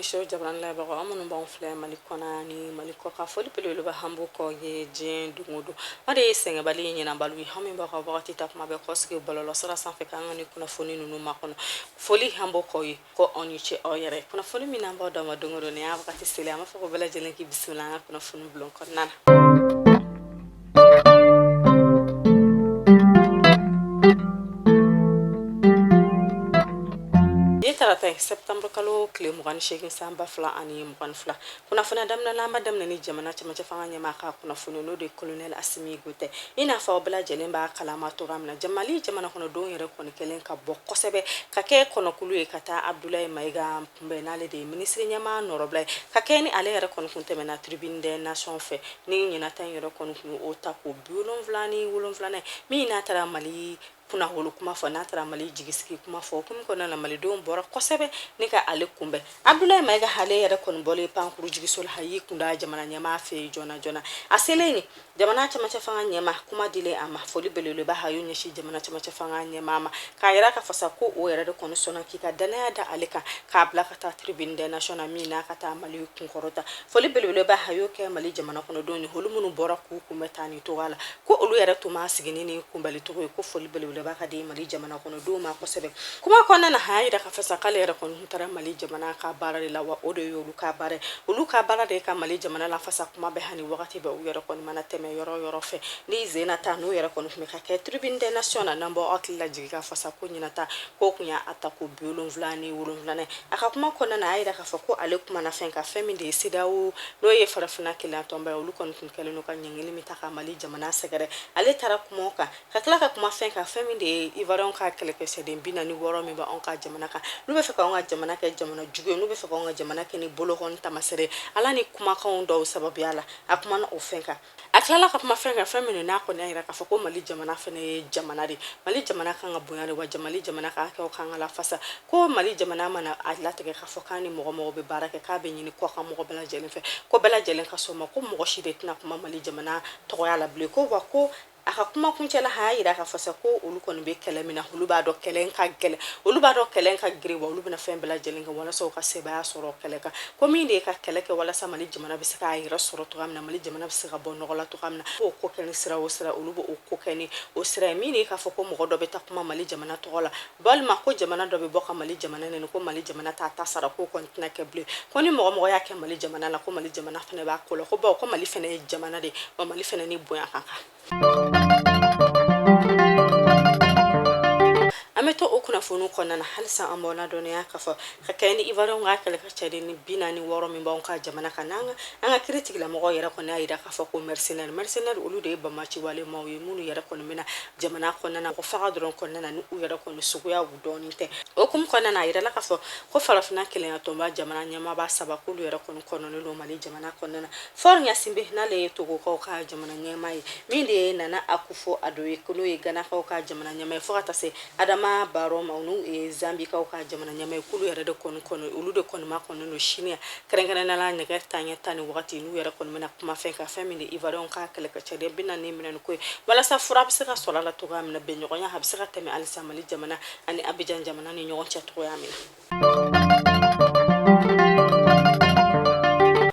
Kunnafoni show jabarani lajɛbagaw, aw minnu b'anw filɛ Mali kɔnɔ ni Mali kɔkan, foli belebeleba an b'o k'aw ye diɲɛ don o don. Aw de ye sɛgɛnbali ye, ɲinabali ye, aw min b'aw ka wagati ta kuma bɛɛ k'aw sigi bɔlɔlɔsira sanfɛ k'an ka nin kunnafoni ninnu makɔnɔ. Foli an b'o k'aw ye ko aw ni ce aw yɛrɛ. Kunnafoni min n'an b'aw d'aw ma don o don, nin y'a wagati selen, an b'a fɔ ko bɛɛ lajɛlen k'i bisimila an ka kunnafoni bulon kɔnɔna na. Bi tarata ye septembre kalo tile 28 san 2022. Kunnafoniya daminɛ la, an b'a daminɛ ni jamana cɛmancɛ fanga ɲɛmaa ka kunnafoni, n'o de ye colonel Asimi Goyita. I n'a fɔ aw bɛɛ lajɛlen b'a kalama cogoya min na, Mali jamana kɔnɔdenw yɛrɛ kɔni kɛlen ka bɔ kosɛbɛ ka kɛ kɔnɔkulu ye ka taa Abdoulaye Mayiga kunbɛn, n'ale de ye minisiri ɲɛmaa nɔrɔbila ye, ka kɛ ni ale yɛrɛ kɔni kun tɛmɛna tribune des nations fɛ. Ni ɲinata in yɛrɛ kɔni kun o ta ko 77nan ye min n'a taara Mali kunnawolo kuma fɔ, n'a taara Mali jigisigi kuma fɔ. Hukumu kɔnɔna na, malidenw bɔra kosɛbɛ ni ka ale kunbɛn. Abdoulaye Mayiga ale yɛrɛ kɔni bɔlen pankuru jigiso la, a y'i kunda jamana ɲɛmaa fɛ yen joona joona. A selen yen, jamana cɛmancɛ fanga ɲɛmaa, kuma dilen a ma, foli belebeleba a y'o ɲɛsin jamana cɛmancɛ fanga ɲɛmaa ma, k'a yira k'a fɔ sa ko o yɛrɛ de kɔni sɔnna k'i ka danaya da ale kan k'a bila ka taa tribune des nations na, min n'a ka taa Mali kunkɔrɔta. Foli belebeleba a y'o kɛ Mali jamana kɔnɔdenw ye, olu minnu bɔra k'u kunbɛn taa nin cogoya la, ko olu yɛrɛ tun ma sigi ni nin kunbɛli cogo ye, ko foli belebeleba ka di Mali jamana kɔnɔdenw ma kosɛbɛ. Kuma kɔnɔna na, a y'a yira k'a fɔ sa k'ale yɛrɛ kɔni taara Mali jamana ka baara de la, wa o de ye olu ka baara ye. Olu ka baara de ye ka Mali jamana lafasa kuma bɛɛ ani wagati bɛɛ, u yɛrɛ kɔni mana tɛmɛ yɔrɔ yɔrɔ fɛ. Ni zen ta n'o yɛrɛ kɔni tun bɛ ka kɛ tribune des nations na, n'an b'aw hakili lajigin k'a fɔ sa ko ɲinata ko kun y'a ta ko 77nan ye. A ka kuma kɔnɔna na, a y'a yira k'a fɔ ko ale kumana fɛn kan, fɛn min de ye CEDEAO, n'o ye farafinna kelenya tɔnba ye, olu kɔni tun kɛlen don ka ɲangili min ta ka Mali jamana sɛgɛrɛ. Ale taara kuma o kan, ka tila ka kuma fɛn kan, fɛn min de ye Ivoirien ka kɛlɛkɛsɛden 46 min bɛ anw ka jamana kan, n'u bɛ fɛ ka anw ka jamana kɛ jamana jugu ye, n'u bɛ fɛ ka anw ka jamana kɛ ni bolokɔni tamasere ala ni kumakanw dɔw sababuya la. A kumana o fɛn kan. A tilala ka kuma fɛn kan, fɛn min n'a kɔni y'a yira k'a fɔ ko Mali jamana fɛnɛ ye jamana de, Mali jamana kan ka bonya de, wa Mali jamana ka hakɛw kan ka lafasa, ko Mali jamana mana a latigɛ k'a fɔ k'a ni mɔgɔ mɔgɔ bɛ baara kɛ, k'a bɛ ɲini kɔkan mɔgɔ bɛɛ lajɛlen fɛ ko bɛɛ lajɛlen ka sɔn ma, ko mɔgɔ si de tɛna kuma Mali jamana tɔgɔya la bilen. Ko wa ko a ka kuma kuncɛ la, a y'a yira k'a fɔ sa ko olu kɔni bɛ kɛlɛ min na, olu b'a dɔn kɛlɛ ka gɛlɛn, olu b'a dɔn kɛlɛ ka girin, wa olu bɛna fɛn bɛɛ lajɛlen kɛ walasa u ka sebaaya sɔrɔ kɛlɛ kan, ko min de ye ka kɛlɛ kɛ walasa Mali jamana bɛ se k'a yɛrɛ sɔrɔ cogoya min na, Mali jamana bɛ se ka bɔ nɔgɔ la cogoya min na, k'o ko kɛ ni sira o sira, olu b'o ko kɛ ni o sira ye. Min de ye k'a fɔ ko mɔgɔ dɔ bɛ taa kuma Mali jamana tɔgɔ la, walima ko jamana dɔ bɛ bɔ ka Mali jamana nɛni, ko Mali jamana t'a ta sara, k'o kɔni tɛna kɛ bilen, ko ni mɔgɔ mɔgɔ y'a kɛ Mali jamana la, ko Mali jamana fana b'a ko la, ko bawo ko Mali fana ye jamana de ye, wa Mali fana ni bonya ka kan. An bɛ to o kunnafoniw kɔnɔna na halisa. An b'aw ladɔnniya k'a fɔ ka kɛɲɛ ni Ivoirien ka kɛlɛkɛcɛden ni 46 min b'anw ka jamana kan, n'an an ka kiri tigilamɔgɔw yɛrɛ kɔni y'a yira k'a fɔ ko mercenaire, mercenaire olu de ye banbaanciwale maaw ye, minnu yɛrɛ kɔni bɛna jamana kɔnɔna na, mɔgɔ faga dɔrɔn kɔnɔna na, ni u yɛrɛ kɔni suguya dɔɔnin tɛ. O hukumu kɔnɔna na, a yirala k'a fɔ ko farafinna kelenya tɔnba jamana ɲɛmaaba saba, k'olu yɛrɛ kɔni kɔnɔnen don Mali jamana kɔnɔna na. Faure Gnassingbé, n'ale ye Togokaw ka jamana ɲɛmaa ye, min de ye Nana Akufo Addo ye, n'o ye Ganakaw ka jamana ɲɛmaa ye, fo ka taa se Adama Barrow ma, n'u ye Zambikaw ka jamana ɲɛmaa ye, k'olu yɛrɛ de kɔni kɔnɔ, olu de kɔni makɔnɔnen don sini, kɛrɛnkɛrɛnnenya la nɛgɛ kanɲɛ 10 ni wagati, n'u yɛrɛ kɔni bɛna kuma fɛn kan, fɛn min de Ivoirien ka kɛlɛkɛcɛden 40 minɛ ko ye, walasa fura bɛ se ka sɔrɔ a la cogoya min na, bɛnɲɔgɔnya a bɛ se ka tɛmɛ halisa Mali jamana ani Abidjan jamana ni ɲɔgɔn cɛ cogoya min na.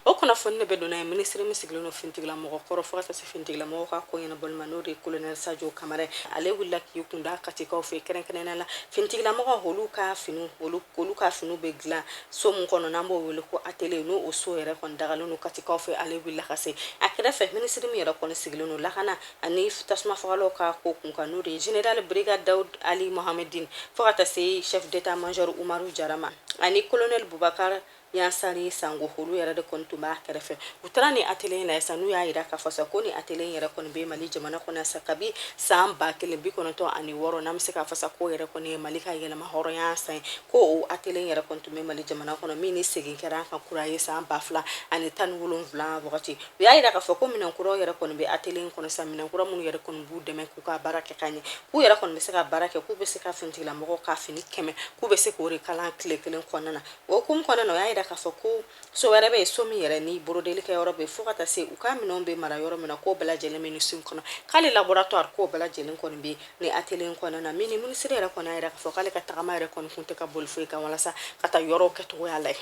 O kunnafoni de bɛ donna ye minisiri min sigilen don finitigilamɔgɔ kɔrɔ fo ka taa se finitigilamɔgɔw ka ko ɲɛnabɔli ma, n'o de ye colonel Sadio Kamara ye. Ale wulila k'i kun da Katikaw fɛ, kɛrɛnkɛrɛnnenya la finitigilamɔgɔw, olu ka finiw, olu ka finiw bɛ dilan so min kɔnɔ, n'an b'o wele ko atelier, n'o o so yɛrɛ kɔni dagalen don Katikaw fɛ. Ale wulila ka se a kɛrɛfɛ, minisiri min yɛrɛ kɔni sigilen don lakana ani tasuma fagalaw ka ko kun kan, n'o de ye général brigade Daoud Ali Mohamedine, fo ka taa se chef d'état major Umaru Jara ma ani colonel Boubacar Yansari Sango, olu yɛrɛ de kɔni tun b'a kɛrɛfɛ. U taara ni atelier in na sisan, n'u y'a yira k'a fɔ sa ko ni atelier in yɛrɛ kɔni bɛ Mali jamana kɔnɔ sa kabi san 1096, n'an bɛ se k'a fɔ sa k'o yɛrɛ kɔni ye Mali ka yɛlɛma hɔrɔnya san ye, ko o atelier in yɛrɛ kɔni tun bɛ Mali jamana kɔnɔ, min ni segin kɛra an kan kura ye san 2017 wagati. U y'a yira k'a fɔ ko minɛn kuraw yɛrɛ kɔni bɛ atelier in kɔnɔ sa, minɛn kura minnu yɛrɛ kɔni b'u dɛmɛ k'u ka baara kɛ ka ɲɛ, k'u yɛrɛ kɔni bɛ se ka baara kɛ, k'u bɛ se ka finitigilamɔgɔw ka fini 100, k'u bɛ se k'o de kalan tile kelen kɔnɔna na. O hukumu kɔnɔna na, o y'a yira yira k'a fɔ ko so wɛrɛ bɛ yen, so min yɛrɛ ni borodeli kɛ yɔrɔ bɛ, fo ka taa se u ka minɛnw bɛ mara yɔrɔ min na, k'o bɛɛ lajɛlen bɛ nin so in kɔnɔ, k'ale laboratoire k'o bɛɛ lajɛlen kɔni bɛ nin atelier in kɔnɔna na. Min ni minisiri yɛrɛ kɔni y'a yira k'a fɔ k'ale ka tagama yɛrɛ kɔni kun tɛ ka boli foyi kan walasa ka taa yɔrɔw kɛcogoya lajɛ.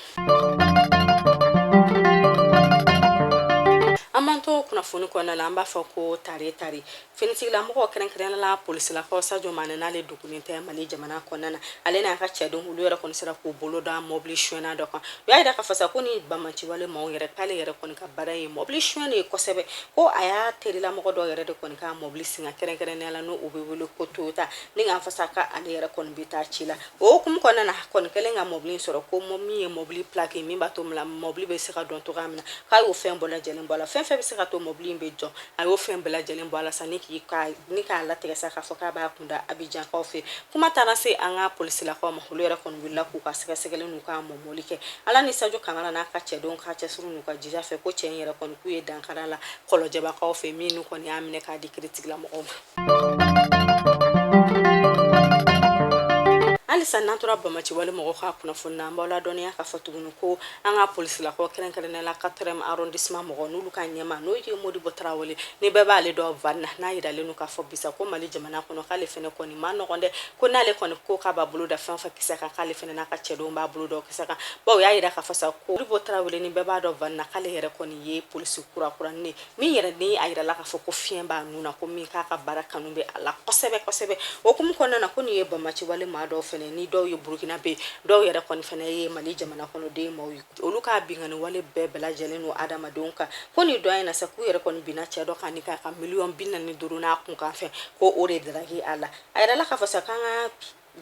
An b'an to kunnafoni kɔnɔna la, an b'a fɔ ko tare tare finitigilamɔgɔw, kɛrɛnkɛrɛnnenya la polisilakaw Sadio Mane, n'ale dogolen tɛ Mali jamana kɔnɔna na, ale n'a ka cɛdenw, olu yɛrɛ kɔni sera k'u bolo da mɔbili sonyɛna dɔ kan. U y'a yira k'a fɔ sa ko ni banbaanciwale maaw yɛrɛ, k'ale yɛrɛ kɔni ka baara ye mɔbili sonyɛ de ye kosɛbɛ, ko a y'a terilamɔgɔ dɔ yɛrɛ de kɔni ka mɔbili singa, kɛrɛnkɛrɛnnenya la n'o o bɛ wele ko Toyota, ni k'a fɔ sa k'ale yɛrɛ kɔni bɛ taa ci la. O hukumu kɔnɔna na, kɔni kɛlen ka mɔbili in sɔrɔ, ko min ye mɔbili plaque, min b'a to mɔbili bɛ se ka dɔn cogoya min na, k'a y'o fɛn bɛɛ lajɛlen bɔ a la. Fɛn fɛn bɛ se ka to mɔbili in bɛ jɔ, a y'o fɛn bɛɛ lajɛlen bɔ a la sa, ni k'a latigɛ sa k'a fɔ k'a b'a kunda Abijankaw fɛ. Kuma taara se an ka polisilakaw ma, olu yɛrɛ kɔni wulila k'u ka sɛgɛsɛgɛli n'u ka mɔmɔli kɛ. Ala ni Sadio Kamara n'a ka cɛdenw ka cɛsiri n'u ka jija fɛ, ko cɛ in yɛrɛ kɔni k'u ye dankari a la Kɔlɔjɛbakaw fɛ, minnu kɔni y'a minɛ k'a di kiiritigɛlamɔgɔw ma. Halisa n'an tora banbaanciwale mɔgɔw ka kunnafoni na, an b'aw ladɔnniya k'a fɔ tuguni ko an ka polisilakaw, kɛrɛnkɛrɛnnenya la 4e arrondissement mɔgɔ, n'olu ka ɲɛmaa n'o ye Modibo Tarawele, ni bɛɛ b'ale dɔn Van na, n'a yiralen don k'a fɔ bisa ko Mali jamana kɔnɔ, k'ale fɛnɛ kɔni ma nɔgɔn dɛ, ko n'ale kɔni ko k'a b'a bolo da fɛn o fɛn kisɛ kan, k'ale fɛnɛ n'a ka cɛdenw b'a bolo da o kisɛ kan. Bawo y'a yira k'a fɔ sa ko Modibo Tarawele, ni bɛɛ b'a dɔn Van na, k'ale yɛrɛ kɔni ye polisi kurakuranin ye, min yɛrɛ ni a yirala k'a fɔ ko fiɲɛ b'a nun na, ko min k'a ka baara kanu bɛ a la kosɛbɛ kosɛbɛ. O hukumu kɔnɔna na, ko nin ye banbaanciwale maa dɔw fɛnɛ, ni dɔw ye Burukina bɛ, dɔw yɛrɛ kɔni fɛnɛ ye Mali jamana kɔnɔden maaw ye, olu ka binkanni wale bɛɛ lajɛlen don adamadenw kan. Ko nin dɔ in na sa, k'u yɛrɛ kɔni binna cɛ dɔ kan ni k'a ka miliyɔn 45 n'a kunkan fɛn, ko o de daraki a la. A yirala k'a fɔ sa k'an ka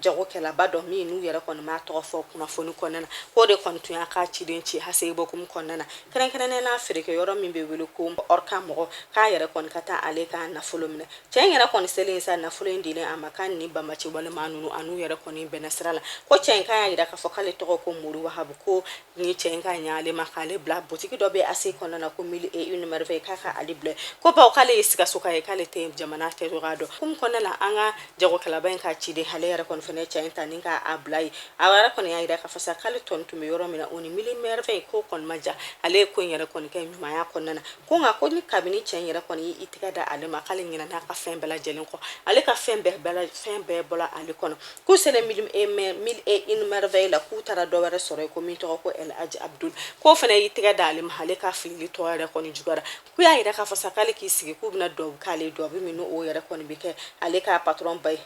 jagokɛlaba dɔ min n'u yɛrɛ kɔni m'a tɔgɔ fɔ kunnafoni kɔnɔna na, k'o de kɔni tun y'a ka ciden ci Aseyibokumu kɔnɔna na, kɛrɛnkɛrɛnnenya la feerekɛyɔrɔ min bɛ wele ko Orca mɔgɔ, k'a yɛrɛ kɔni ka taa ale ka nafolo minɛ. Cɛ in yɛrɛ kɔni selen sa, nafolo in dilen a ma, k'a ni banbaanci wale maa ninnu an'u yɛrɛ kɔni bɛnna sira la. Ko cɛ in k'a y'a yira k'a fɔ k'ale tɔgɔ ko Mori Wahabu, ko ni cɛ in ka ɲa ale ma k'ale bila butigi dɔ bɛ ACI kɔnɔna na ko Mille et une merveille, k'a ka ale bila, ko bawo k'ale ye Sikasoka ye, k'ale tɛ jamana kɛcogoya dɔn. Hukumu kɔnɔna la, an ka jagokɛlaba in ka ciden, ale yɛrɛ kɔni fɛnɛ cɛ in ta ni k'a bila yen. A yɛrɛ kɔni y'a yira k'a fɔ sa k'ale tɔni tun bɛ yɔrɔ min na, o ni Mille merveille ko kɔni ma ja. Ale ye ko in yɛrɛ kɔni kɛ ɲumanya kɔnɔna na, ko nka ko ni kabini cɛ in yɛrɛ kɔni y'i tɛgɛ da ale ma, k'ale ɲinɛna a ka fɛn bɛɛ lajɛlen kɔ, ale ka fɛn bɛɛ bɔla ale kɔnɔ. K'u selen Mille et une merveille la, k'u taara dɔ wɛrɛ sɔrɔ yen ko min tɔgɔ ko El Hadji Abdul, k'o fana y'i tɛgɛ da ale ma, ale ka filili tɔ yɛrɛ kɔni juguyara. K'u y'a yira k'a fɔ sa k'ale k'i sigi, k'u bɛna duwawu k'ale, duwawu min n'o yɛrɛ kɔni bɛ kɛ ale ka patron ba ye.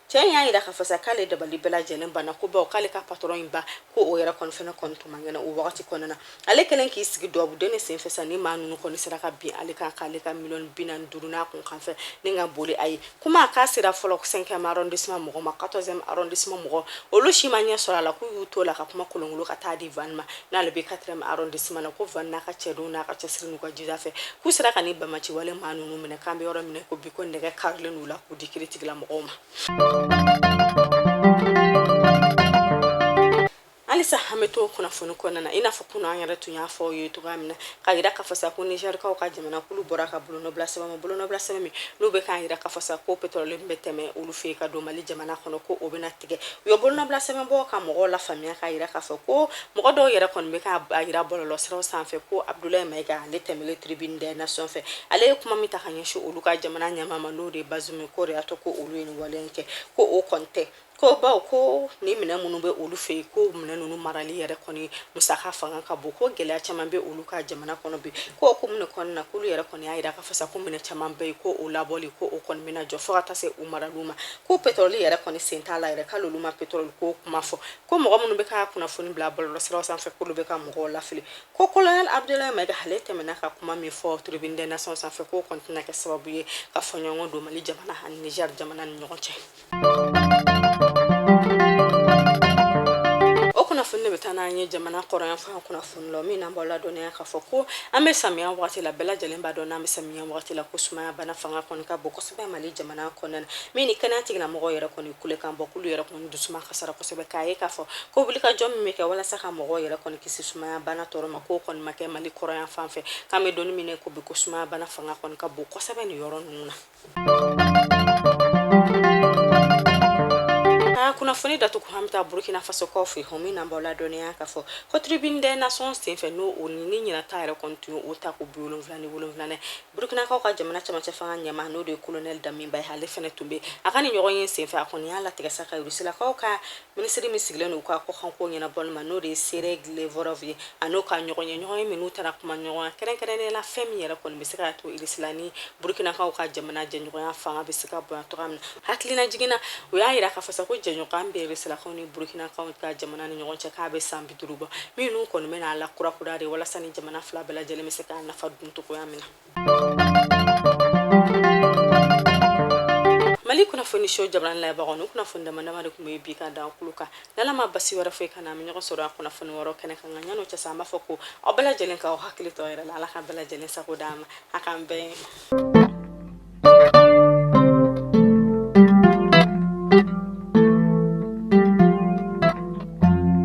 Cɛ in y'a yira k'a fɔ sa k'ale dabali bɛɛ lajɛlen banna, ko bawo k'ale ka patron in ba, ko o yɛrɛ kɔni fɛnɛ kɔni tun man kɛnɛ o wagati kɔnɔna na. Ale kɛlen k'i sigi duwawuden de senfɛ sa, ni maa ninnu kɔni sera ka bin ale kan, k'ale ka miliyɔn 45 n'a kun kan fɛ ni ka boli a ye. Kuma k'a sera fɔlɔ 5e arrondissement mɔgɔ ma, 14e arrondissement mɔgɔ, olu si ma ɲɛ sɔrɔ a la. K'u y'u to la ka kuma kolonkolon ka taa di Van ma, n'ale bɛ 4e arrondissement la, ko Van n'a ka cɛdenw n'a ka cɛsiri n'u ka jija fɛ, k'u sera ka ni banbaanci wale maa ninnu minɛ, k'an bɛ yɔrɔ min ko bi, ko nɛgɛ karilen n'u la k'u di kiiritigɛlamɔgɔw ma. Halisa an bɛ to kunnafoni kɔnɔna na. I n'a fɔ kunun an yɛrɛ tun y'a fɔ aw ye cogoya min na, k'a yira k'a fɔ sa ko Nizɛrikaw ka jamanakulu bɔra ka bolonɔbila sɛbɛn ma, bolonɔbila sɛbɛn min n'u bɛ k'a yira k'a fɔ sa ko pétrole min bɛ tɛmɛ olu fɛ yen ka don Mali jamana kɔnɔ, ko o bɛna tigɛ. U ye bolonɔbila sɛbɛn bɔ ka mɔgɔw lafaamuya, k'a yira k'a fɔ ko mɔgɔ dɔw yɛrɛ kɔni bɛ k'a yira bɔlɔlɔsiraw sanfɛ ko Abdoulaye Maïga, ale tɛmɛlen Tribune des Nations fɛ, ale ye kuma min ta ka ɲɛsin olu ka jamana ɲɛmaa ma, n'o de ye Bazoum ye, k'o de y'a to ko olu ye nin wale in kɛ, ko o kɔni tɛ, ko bawo ko ni minɛn minnu bɛ olu fɛ yen, ko minɛn ninnu marali yɛrɛ kɔni musaka fanga ka bon, ko gɛlɛya caman bɛ olu ka jamana kɔnɔ bi, ko hukumu de kɔnɔna na, k'olu yɛrɛ kɔni y'a yira k'a fɔ sa ko minɛn caman bɛ yen, ko o labɔli ko o kɔni bɛna jɔ fo ka taa se u maraliw ma, ko pétrole yɛrɛ kɔni sen t'a la yɛrɛ, k'ale olu ma pétrole ko kuma fɔ, ko mɔgɔ minnu bɛ ka kunnafoni bila bɔlɔlɔsiraw sanfɛ, k'olu bɛ ka mɔgɔw lafili, ko colonel Abdoulaye Maïga, ale tɛmɛna ka kuma min fɔ Tribune des Nations sanfɛ, k'o kɔni tɛna kɛ sababu ye ka fɔɲɔgɔn don Mali jamana ani Niger jamana ni ɲɔgɔn cɛ. O kunnafoni de bɛ taa n'an ye jamana kɔrɔnyanfan kunnafoni la, min n'an b'aw ladɔnniya k'a fɔ ko an bɛ samiya wagati la. Bɛɛ lajɛlen b'a dɔn n'an bɛ samiya wagati la, ko sumaya bana fanga kɔni ka bon kosɛbɛ Mali jamana kɔnɔna na, min ni kɛnɛya tigilamɔgɔw yɛrɛ kɔni kulekan bɔ, k'olu yɛrɛ kɔni dusuma kasara kosɛbɛ, k'a ye k'a fɔ ko wulikajɔ min bɛ kɛ walasa ka mɔgɔw yɛrɛ kɔni kisi sumaya bana tɔɔrɔ ma, k'o kɔni ma kɛ Mali kɔrɔnyanfan fɛ, k'an bɛ don min ko bi, ko sumaya bana fanga kɔni ka bon kosɛbɛ nin yɔrɔ ninnu na. Ka kunnafoni Kunnafoni datugu, an bɛ taa Burukina Fasokaw fɛ yen, min n'an b'aw ladɔnniya k'a fɔ ko Tribune des Nations senfɛ, n'o o ni ɲinan ta yɛrɛ kɔni tun ye o ta ko 77nan, Burukinakaw ka jamana cɛmancɛ fanga ɲɛmaa, n'o de ye colonel Damiba ye, ale fana tun bɛ a ka nin ɲɔgɔn ye senfɛ. A kɔni y'a latigɛ sa ka Rusilakaw ka minisiri min sigilen don u ka kɔkanko ɲɛnabɔli ma, n'o de ye Sergei Lavrov ye, a n'o ka ɲɔgɔn ye, ɲɔgɔn ye minnu taara kuma ɲɔgɔnya kɛrɛnkɛrɛnnenya la, fɛn min yɛrɛ kɔni bɛ se k'a to Irisila ni Burukinakaw ka jamana jɛɲɔgɔnya fanga bɛ se ka bonya cogoya min na. Hakilina jiginna, u y'a yira k'a fɔ sa ko jɛɲɔgɔnya bɛ Rusilakaw ni Burukinakaw ka jamana ni ɲɔgɔn cɛ, k'a bɛ san 50 bɔ, minnu kɔni bɛna a lakurakura de walasa ni jamana fila bɛɛ lajɛlen bɛ se k'a nafa dun cogoya min na. Mali kunnafoni so jabarani lajɛbagaw, ni kunnafoni dama dama de tun bɛ bi ka da kulo kan. N'Ala ma basi wɛrɛ foyi ka na, an bɛ ɲɔgɔn sɔrɔ a kunnafoni wɛrɛ kɛnɛ kan. Nka yan'o cɛ sa, an b'a fɔ ko aw bɛɛ lajɛlen k'aw hakili to aw yɛrɛ la. Ala ka bɛɛ lajɛlen sago d'an ma. A k'an bɛn.